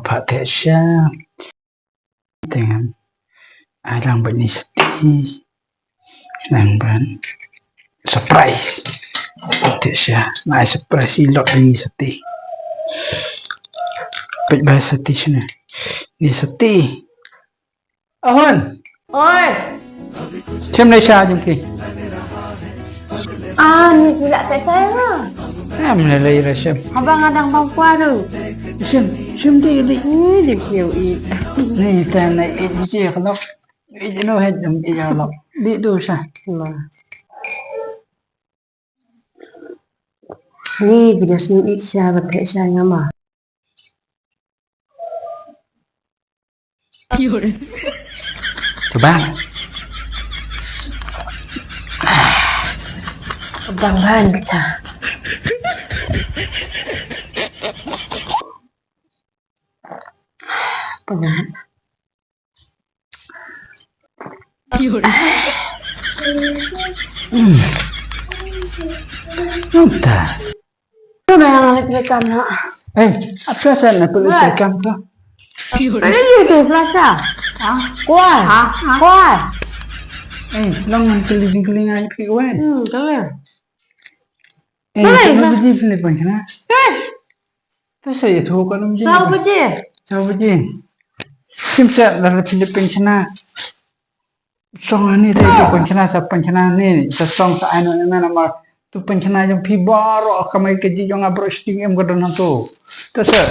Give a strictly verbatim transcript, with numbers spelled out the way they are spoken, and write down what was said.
Pha te sha. Te ngan ai lang bad ni sati. Nang ban surprise. Te sha. Nai surprise i lot ni sati. Pet ba sati shne. Ni sati. Ahon. Oi. Chem ne sha jong ki. Ah, ni sila te te na. Em ne lei ra shem. Haba nga dang bang kwa ru. Shem, shem di di. Ni di kiu i. Ni te ne i di je khlok. I di no het jong i ya lok. Di du sha. La. Ni video sini i sha ba te sha nga ma. Coba. Bang ban pecah. Pengat. Entah. Coba yang naik rekam nak. Eh, apa sen na perlu rekam tu? Ada je tu flasha. Ha? Kuat. Ha? Kuat. Eh, long keliling-keliling ai pi wan. Hmm, kala. Eh, mana biji pilih pancana. Eh. Tu saya tu kan um. Sao biji. Sao biji. Sim sa la pilih pancana. Song ani te tu pancana sa pancana ni sa song sa ai no na ma tu pancana jong phi baroh ka mai ka ji jong nga baroh sting em ka don tu. Tu sa.